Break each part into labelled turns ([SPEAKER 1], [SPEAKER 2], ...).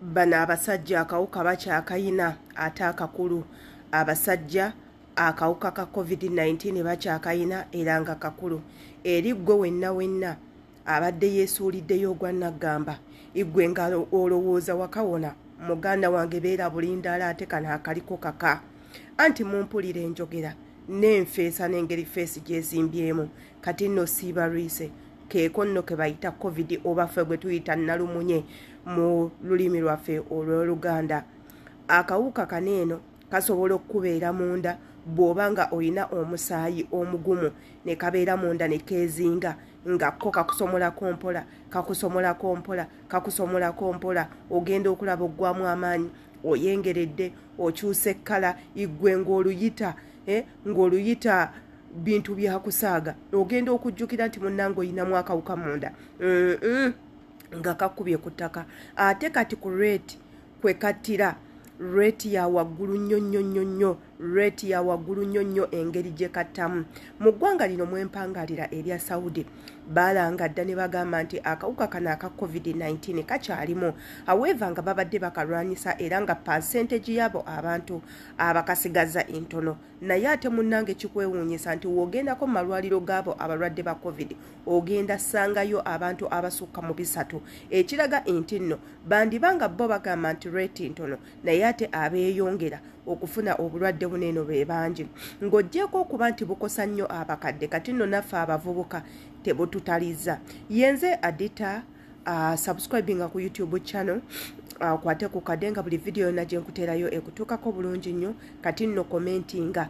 [SPEAKER 1] Bano abasajja akawuka bakyakayina ate akakulu. Abasajja akawuka ka COVID-19 bakyakayina era nga kakulu. Eri ggwe wenna wenna abadde yeesuuliddeyo ogwa naggamba, iggwe nga olowooza wakawona, muganda wange beera bulindaala ate kano akaliko kaka. Anti mumpulira enjogera n'enfeesa n'engeri feesi gy'ezimbyemu. Kati nno siiba lwise keeko nno ke bayita COVID oba ffe gwe tuyita nnalumunye mu lulimi lwaffe olw'Oluganda. Akawuka kano eno kasobola okukubeera munda bw'oba nga olina omusaayi omugumu ne kabeera munda ne keezinga nga ko kakusomolako mpola, kakusomolako mpola, kakusomolako mpola, ogenda okulaba oggwamu amaanyi, oyengeredde, okyusa ekkala, iggwe ng'oluyita ng'oluyita bintu bya kusaaga, ogenda okujjukira nti munnange olinamu akawuka munda nga kakubye ku ttaka. Ate kati ku rate kwe kattira, rate ya waggulu nnyo nnyo nnyo nnyo, rate ya waggulu nnyo nnyo engeri gye kattamu. Mu ggwanga lino mwempangalira erya Saudi baalanga dda ne bagamba nti akawuka kano aka COVID-19 kakyalimu, however nga babadde bakalwanyisa era nga percentage y'abo abantu abakasigaza entono. Naye ate munnange kikwewuunyisa nti w'ogendako mu malwaliro gaabo abalwadde ba COVID ogenda ssangayo abantu abasukka mu 3, ekiraga nti nno bandiba nga bo bagamba nti rate ntono, naye ate abeeyongera okufuna obulwadde buno eno be bangi. Ng'oggyeeko okuba nti bukosa nnyo abakadde, kati nno naffe abavubuka tebututaliza. Yenze Adita, subscribinga ku YouTube channel, okwate ku kadde nga buli vidiyo yonna gye nkuteerayo ekutuukako bulungi nnyo. Kati nno commentinga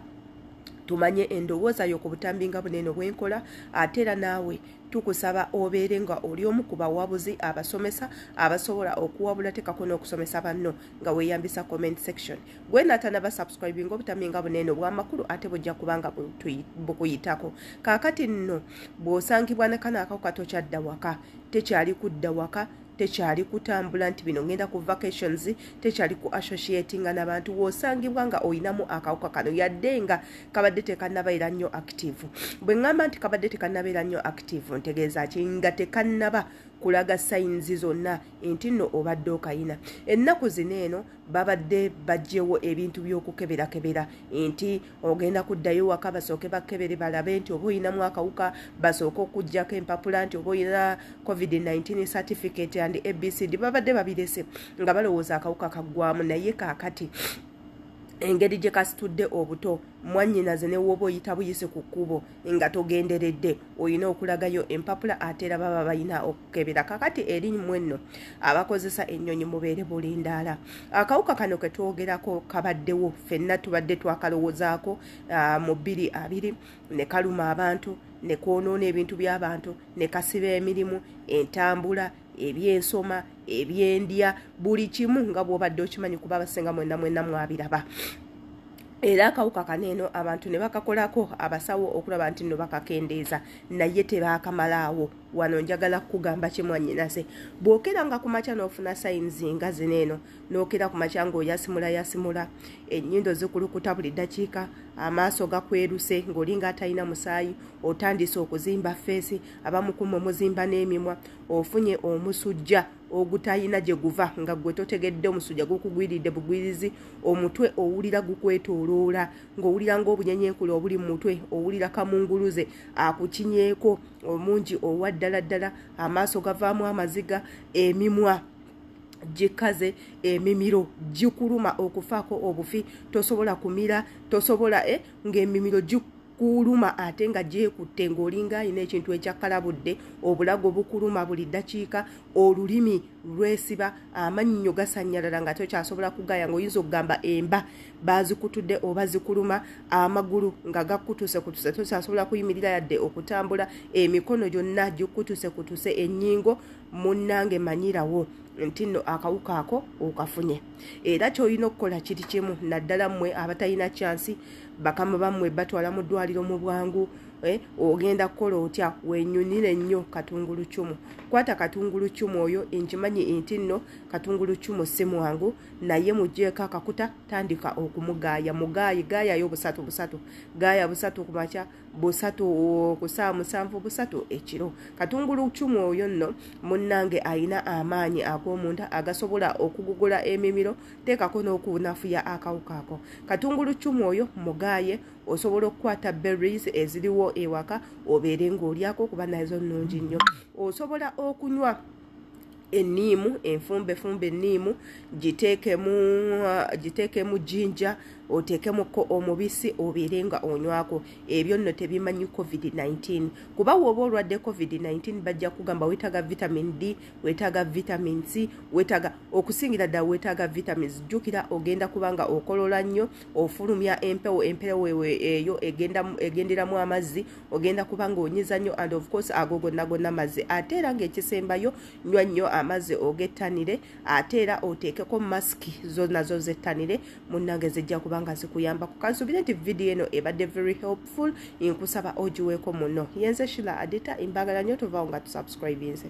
[SPEAKER 1] tumanye endowooza yo ku butambi nga buno eno bwenkola. Ate era naawe tukusaba obeere nga oli omu ku bawabuzi abasomesa abasobola okuwabula, tekako n'okusomesa banno nga weeyambisa comment section. Gwe natanaba subscribing, obutambi nga buno eno bw'amakulu ate bujja kuba nga bukuyitako. Kaakati nno bw'osangibwa ne kano akawuka tokyadda waka, tekyali kudda waka, tekyali kutambula nti bino ngenda ku vacations, tekyali ku associatinga n'abantu. W'osangibwa nga oyinamu akawuka kano, yadde nga kabadde tekannabeera nnyo active. Bwe ŋŋamba nti kabadde tekannabeera nnyo active, ntegeeza ki? Nga tekannaba kulaga signs zonna nti nno obadde okayina. Ennaku zino eno babadde baggyewo ebintu by'okukeberakebera nti ogenda kuddayo waka basooke bakebere balabe nti oba oyinamu akawuka, basooke okuggyako empapula nti oba oyina COVID-19 certificate and ABCD. Babadde babirese nga balowooza akawuka kaggwamu, naye kaakati engeri gye kasitudde obuto, mwannyinaze, ne w'oba oyita buyise ku kkubo nga togenderedde, olina okulagayo empapula, ate era baba balina okukebera. Kakati eri mmwe nno abakozesa ennyonyi, mubeere bulindaala. Akawuka kano ke twogerako kabaddewo, ffenna tubadde twakalowoozaako mu 2020 ne kaluma abantu, ne kwonoona ebintu by'abantu, ne kasiba emirimu, entambula, ebyensoma, ebyendya, buli kimu nga bw'obadde okimanyi, kuba abasinga mwenna mwenna mwabiraba. Era akawuka kano eno abantu ne bakakolako abasawo okulaba nti nno bakakendeeza, naye tebaakamalaawo. Wano njagala kukugamba kimwannyinaze, bw'okeranga ku makya n'ofuna signs nga zino eno, n'okera ku makya ng'oyasimula yasimula, ennyindo zikulukuta buli ddakiika, amaaso gakweruse ng'olinga atalina musaayi, otandise okuzimba face, abamu ku mmwe muzimba n'emimwa, ofunye omusujja ogutayina gye guva nga ggwe totegedde, omusujja gukugwiridde bugwirizi, omutwe owulira gukwetooloola ng'owulira ng'obunyenyenkule obuli mu mutwe, owulira kamunguluze akukinyeeko omungi owa ddala ddala, amaaso gavaamu amaziga, emimwa gikaze, emimiro gikuluma okufaako obufi, tosobola kumira, tosobola ng'emimiro gikuluma ate nga gyekutte ng'olinga alina ekintu ekyakkalabudde, obulago bukuluma buli ddakiika, olulimi lwesiba, amannyo gasannyalala nga tokyasobola kugaya, ng'oyinza okugamba emba baazikutudde oba zikuluma, amagulu nga gakutusekutuse, tokyasobola kuyimirira yadde okutambula, emikono gyonna gikutusekutuse, ennyingo. Munnange, manyirawo nti nno akawuka ako okafunye. Era ky'olina okukola kiri kimu, naddala mmwe abatalina chance, bakama bammwe batwala mu ddwaliro mu bwangu, ogenda kukola otya? Wenyunire nnyo katungulucumu. Kwata katungulucumu oyo, nkimanyi nti nno katungulucumu si mwangu, naye muggyeko akakuta, tandika okumugaaya. Mugaayi gaayayo busatu busatu, gaaya busatu ku makya. 3 ku ssaawa 7 3 ekiro. Katungulu cumu oyo nno munnange ayina amaanyi ag'omunda agasobola okugugula emimiro, teekako n'okunafuya akawuka ako. Katungulu cumu oyo mugaaye, osobola okukwata berries eziriwo ewaka obeere ng'olyako kuba nazo nnungi nnyo. Osobola okunywa enniimu, enfumbefumbe enniimu, giteekemu jinja, oteekemuko omubisi obeere nga onywako. Ebyo nno tebimanyi COVID-19, kuba woba olwadde COVID-19 bajja kugamba weetaaga vitamin D, weetaaga vitamin C, weetaaga okusingira ddala weetaaga vitamins. Jjukira ogenda kubanga okolola nnyo, ofulumya empewo, empewo eyo egenderamu amazzi, ogenda kubanga onyiza nnyo, and of course ago gonna gonna mazzi. Ate era ng'ekisembayo, nywa nnyo amazzi ogettanire, ate era oteekeko masiki zo nazo zettanire, munnange zijja kubanga zikuyambako. Kansubire nti vidiyo eno ebadde very helpful, nkusaba ogiweeko muno. Yenze Shila Adita, mbagala nnyo, tuvaawo nga tusubscribinze.